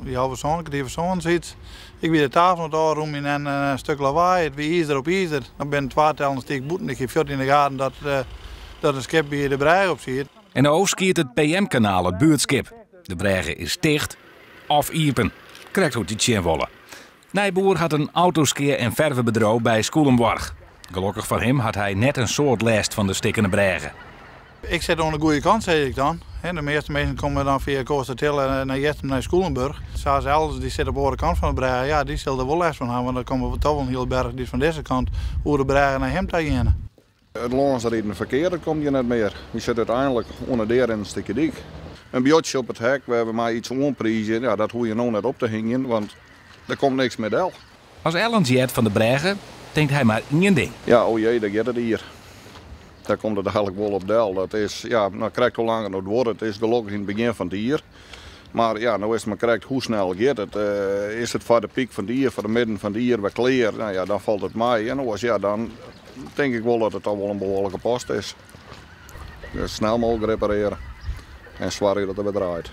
Wie halve sân, kertier foar sânen sayts. Ik wie de tafel oan it ôfrûmjen en in stik lawaai. It wie izer op izer. Dan binnen twa tellen stie ik bûten. Ik hie fuort yn de gaten dat, dat in skip by de brêge op siet. En no skiedt it PM-kanaal it buertskip. De brêge is ticht of iepen, krekt hoe't je it sjen wolle. Nijboer hat in autoskea en fervebedriuw by Skûlenboarch. Gelokkich foar him hat hy net in soad lêst fan de stikkene brêge. Ik sit oan de goede kant, sis ik dan. De measte minsken komme dan fia Koatstertille nei Eastum nei Skûlenburch. Sa as Els, dy sit op de oare kant fan de brêge, ja, dy sil der wol lêst fan ha, want der komme toch wol in hiele berch dy't fan dizze kant oer de brêge nei him ta geane. It lânsridende ferkear dat komt hjir net mear. Wy sitte úteinlik oan it dearinnend stikje dyk. In buordsje op it hek wêr we mei iets oanpriizje, ja, dat hoege je no net op te hingjen, want der komt niks mear del. As Ellens heart fan de brêge, tinkt hy mar ien ding. Ja, o jee, dêr giet it jier. Dêr komt it eigenlik wol op del. Dat is, ja, no krekt hoe lang it no duorret. It is gelokkich yn it begjin fan it jier. Mar ja, no is it mar krekt hoe snel giet it. Is it foar de pyk fan it jier, foar de midden fan it jier wer klear? No ja, dan falt it mei. En oars, ja, dan tink ik wol dat it toch wol in behoarlike post is. Dus snel mooglik reparearje en soargje dat er wer draait.